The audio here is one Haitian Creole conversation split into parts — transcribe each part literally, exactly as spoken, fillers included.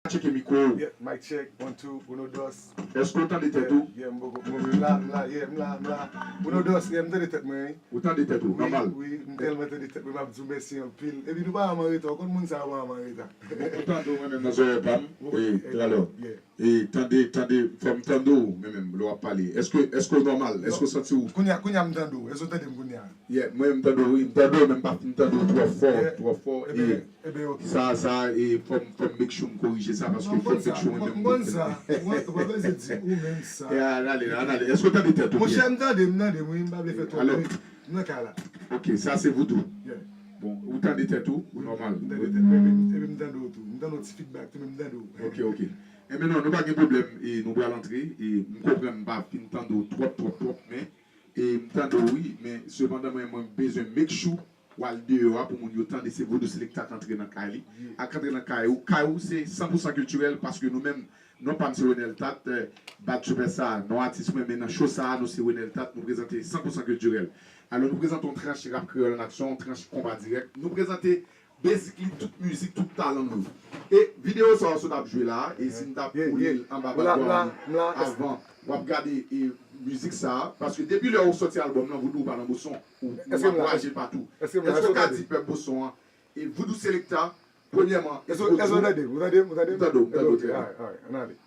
Tcheke mikwo w. Yeah, mic check, one, two, uno, dos. Èske w tande tèt ou? Yeah, m poko, m la, m la, yeah, m la, m la. Uno, dos, yeah, m tande tèt mwen, wi. Ou tande tèt ou, Wi, nòmal. Wi, m tèlman tande tèt mwen, m ap di w mèsi anpil. Epi nou pa janm an reta, w konn moun sa yo pa janm an reta. Ou tande w mwen menm nan zòrèy pa m? E, talè. Yeah. E, tande, tande, fò m tande w, mwen menm, lè w ap pale. Èske, èske w nòmal? Èske w santi w? Kounye a, kounye a m tande w. Èske w tande m kounye a? Yeah, mwen menm m tande w, wi, m tande w, men m pa fin tande w twò fò, Yeah. twò fò. Ebyen, E, ebyen, ok. sa, sa, e, fò m, fò m make sure m korije sa, paske Non, m fò m konn sa, make sure mwen m menm. konn sa. Ou pa bezwen di ou menm sa. E, ann ale, ann ale. Èske w tande tèt ou Monchè, byen? M tande, m tande, wi, m pa vle fè twòp Alò. Bri. M nan kay la. Ok, sa se voodoo. Yeah. Bon, ou tande tèt ou, ou nòmal. M tande tèt mwen, epi m tande w tou. M tande w ti feedback tou, men m tande w. Ok, ok. Enben non, nou pa gen pwoblèm, e nou pral antre, e m konprann m pa fin tande w twòp, twòp, twòp, men, e m tande w wi, men sepandan mwen, mwen bezwen make sure w al deyò a pou moun yo tande se Vodou Selecta k antre nan kay li, ak antre nan kay ou. Kay ou se san pou san kiltirèl, paske nou menm, non pa m se Renel Tat, eh, Bad Super sa, non atis mwen, men nan show sa, nou se Renel Tat, nou prezante san pou san kiltirèl. Alò, nou prezante yon tranch rap kreyòl an aksyon, yon tranch konba dirèk. Nou prezante basically tout mizik, tout talan nou. E videyo sa w sot ap jwe la, e si n t ap Yeah, koule yeah. l anba M la, m la, background m la. Avan, w ap gade e mizik sa, paske depi lè ou sòti albòm nan, Voodoo pa nan Boston, ou Èske m la? ankouraje l patou. Èske m la? Èske w ka Èske w di pèp Boston an, e Voodoo Selecta, premyèman, Èske w tande? Ou tande? Ou tande? M tande w, m tande w Ok, trè byen. Alright, alright, ann ale.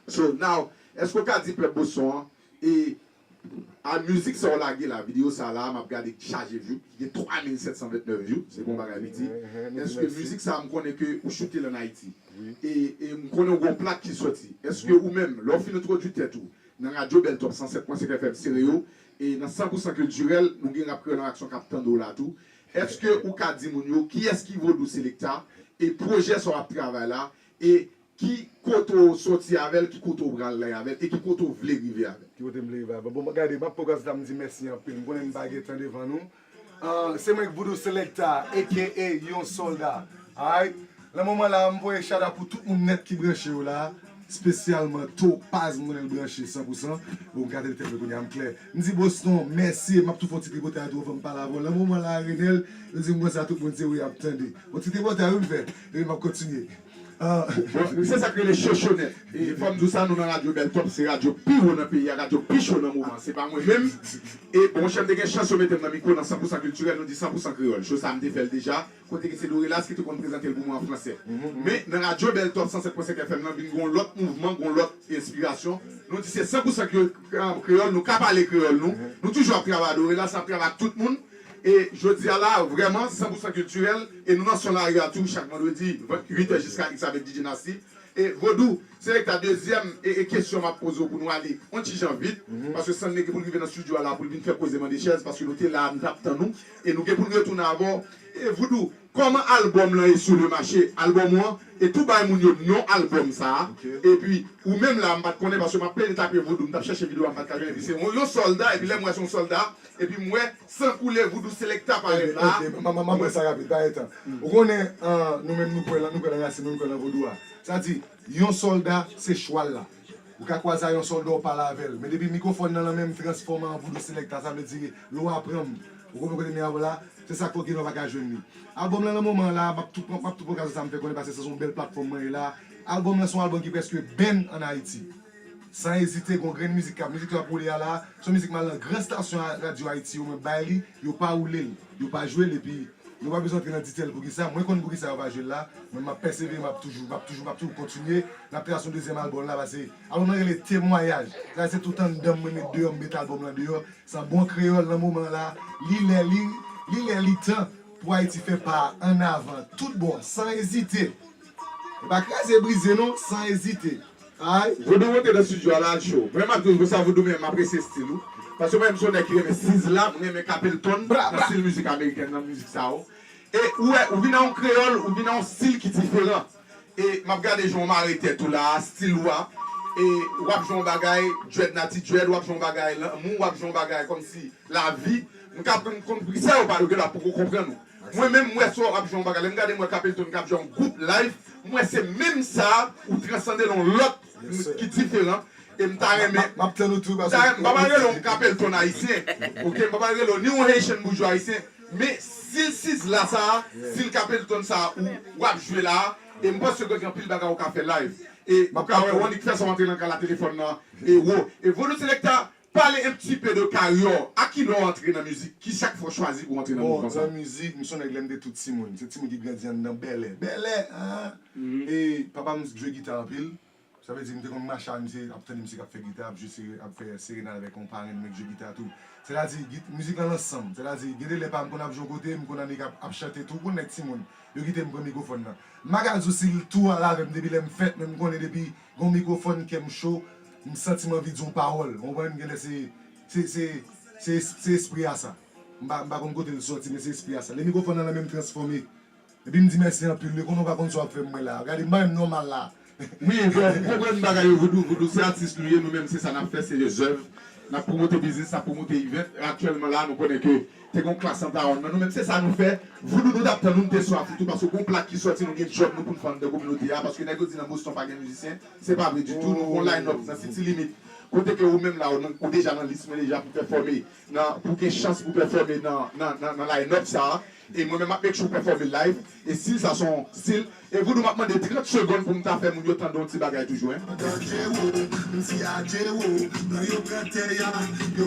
So, now, èske w ka di pèp Boston an, e a mizik sa w lage la, videyo sa la, m ap gade ki chaje view, ki gen twa mil sèt san vennèf view, se bon bagay li di. Mhm, Èske mizik sa, m konnen ke ou choute l ann Ayiti. Wi. E, e m konnen w gen yon plak ki sòti. Èske ou menm, lè w fin entwodui tèt ou, nan Radyo Bèl Top san sèt pwen senk F M Stereo, e nan san pou san kiltirèl, nou gen rap kreyòl an aksyon k ap tande w la tou. Èske ou ka di moun yo kiyès ki Vodou Selecta, e pwojè sa w ap travay la, e ki kote w sòti avè l, ki kote w pral lay avè l, e ki kote w vle rive avè l? Ki kote m vle rive avè l? Bon, gade, m ap pran okazyon sa m di mèsi anpil. M konnen m pa gen tan devan nou. Ah, se mwen k Voodoo Selecta, A K A yon sòlda. Alright? Nan moman la, m voye shout out pou tout moun nèt ki branche yo la. Espesyalman Topaz, m konnen l branche san pou san. Bon, m ka tande tèt mwen kounye a, m klè. M di Boston, mèsi, m ap tou fè yon ti tripotay tou anvan m pale avè w. Nan moman la, Renel, yo di m konsa tout moun se ou y ap tande. Yon ti tripotay, wi, m fè. Epi m ap kontinye. Ah. Bon, se sa k rele cho cho nèt. E fò m di w sa, nou nan Radyo Bèl Top, se radyo pi wo nan peyi a, radyo pi cho nan moman. Se pa mwen menm. E bon, chèf te gen chans yo mete m nan mikwo nan san pou san kiltirèl, nou di san pou san kreyòl. Cho sa a m te fè l deja, kote ke se Dorelas ki te konn prezante l pou mwen an fransè. Men nan Radyo Bèl Top san sèt pwen senk F M nan, vin gon lòt mouvman, gon lòt enspirasyon. Nou di se san pou san kre-, kreyòl, nou ka pale kreyòl nou. Nou toujou ap travay a Dorelas, n ap travay ak tout moun. E jodi a la, vrèman, san pou san kiltirèl, e nou nan son lari a tou, chak vandredi, uit è jiska X avèk D J Nasty. E Vodou, Selecta, dezyèm e, e kesyon m ap poze w pou nou ale yon ti jan vit, paske Sandley gen pou l rive nan estidyo a la pou l vin fè koze mande chèz, paske nou te la, nou t ap tann ou, e nou gen pou n retounen avè w. E Voodoo, kòman albòm lan ye sou le mache? Albòm ou an, e tou bay moun yo non albòm sa a. Epi, ou menm la, m pa t konnen, paske m ap plede tape Voodoo, m t ap chèche videyo a, m pa t ka jwenn, epi se yon, yon sòlda, epi lè m wè se yon sòlda, epi m wè San Koule Voodoo Selecta parèt la. Ok, ok, m, m, m, m ap wè sa rapid, pa gen tan. Ou konnen, ah, nou menm nou kwè lan, nou kwè lan rasin nou, nou kwè lan vodou a. Sa di, yon sòlda, se chwal la. Ou ka kwaze a yon sòlda, ou pale avè l. Men depi mikwofòn nan nan men m, transfòme an Voodoo Selecta, sa vle di, lè w aprann m, ou konprann kote m ye avè w la, se sa k fè w gen lè w pa ka jwenn li. Albòm lan nan moman an la, m ap tou, m ap tou pran okazyon sa m fè konnen, paske se yon bèl platfòm mwen ye la. Albòm lan se yon albòm ki prèske ban ann Ayiti. San ezite, gon grenn mizik k ap, mizik yo ap woule a la, se yon mizik m al nan gran stasyon a, radyo Ayiti yo, mwen bay li, yo pa woule l, yo pa jwe l, epi nou pa bezwen antre nan ditèl poukisa, mwen konn poukisa yo pa jwe l la, men m ap pèsevere, m ap toujou, m ap toujou, m ap toujou kontinye, n ap trase yon dezyèm albòm la, paske albòm lan rele Temwayaj, sa se tout anndan m, mwen met deyò, m met albòm lan deyò, se yon bon kreyòl nan moman la, li lè, li, li lè, li tan pou Ayiti fè pa a ann avan, tout bon, san ezite. E pa kraze brize non, san ezite. Ay. Vodou monte nan estidyo a la, al cho. Mwen m ap di w konsa, Vodou, men m apresye estil ou. Paske mwen menm se yon nèg ki renmen Sizzla, mwen renmen Capleton, nan estil mizik amerikèn nan, mizik sa yo. E ou wè, ou vin a yon kreyòl, ou vin a yon estil ki diferan. E m ap gade jan w mare tèt ou la, estil ou a. E w ap jwe yon bagay, dread nati dread, w ap jwe yon bagay lanmou, w ap jwe yon bagay kòmsi lavi. M ka konn, konn poukisa yo pa, yo genlè poko konprann ou. Mwen menm, m wè si w ap jwe yon bagay. Lè m gade, m wè Capleton k ap jwe yon gwoup live, m wè se menm sa, ou transande l yon lòt ki diferan. E m ta renmen, m ta renmen, m pa pral rele w Capleton ayisyen, ok, m pa pral rele w ni yon Haitian boujwa ayisyen, men estil Sizzla sa a, estil Capleton sa a, ou, w ap jwe la a, E m panse ke gen anpil bagay ou ka fè live. E ou ka wè Wonnick fè sa w antre nan kay la, telefòn nan e wo. E Vodou Selecta, pale un petit peu de karyè w. A kilè w antre nan mizik? Kisa k fè w chwazi pou w antre nan mouvman sa? Bon, nan mizik, m se yon nèg lè m te tou timoun. Se timoun ki grandi anndan bèlè. Bèlè, an! E papa m jwe gita anpil. Sa vle di, m te konn mache avè misye, ap tande misye k ap fè gita, ap jwe sere-, ap fè serenad avèk yon parenn mwen k jwe gita tou. Sètadi, git-, mizik lan nan san m. Sètadi, gen de lè pa m konn ap jwe yon kote, m konn annik ap, ap chante tou, ou konn nèg timoun. Yo kite m pran mikwofòn nan. M pa ka di w si l tou al avè m depi lè m fèt, men m konnen depi gen yon mikwofòn, kè m cho, m santi m anvi di yon pawòl. Ou konprann? Gen lè se, se, se, se, se espri a sa. M pa, m pa konn kote l sòti, men se espri a sa. Lè mikwofòn nan nan men m, transfòme. Epi m di mèsi anpil, wi, konnen w pa konn sa w ap fè m wè la. Gade, m pa menm nòmal la. Wi, bon, m konprann bagay yo, Voodoo, Voodoo, se atis nou ye, nou menm, se sa n ap fè, se de zèv. N ap pwomote biznis, n ap pwomote event. Aktyèlman la, nou konnen ke te gen yon klas an tawon nan nou menm, se sa nou fè. Voodoo, nou t ap tann ou, nou te swaf ou tou, paske gon plak ki sòti, nou gen djòb nou pou n vann nan kominote a, paske nèg yo di nan Boston pa gen mizisyen, se pa vre ditou, nou gon line-up nan City Limit, kote ke ou menm la, ou, ou deja nan lis mwen deja pou pèfòme, nan, pou gen chans pou pèfòme nan, nan, nan, nan line-up sa a. E mwen menm, m ap make sure pèfòme live. E stil sa se yon stil. E Voodoo, m ap mande trant segonn pou m ta fè moun yo tande yon ti bagay toujou, en. Danjero, m di adjero, nan yo pran tè a, yo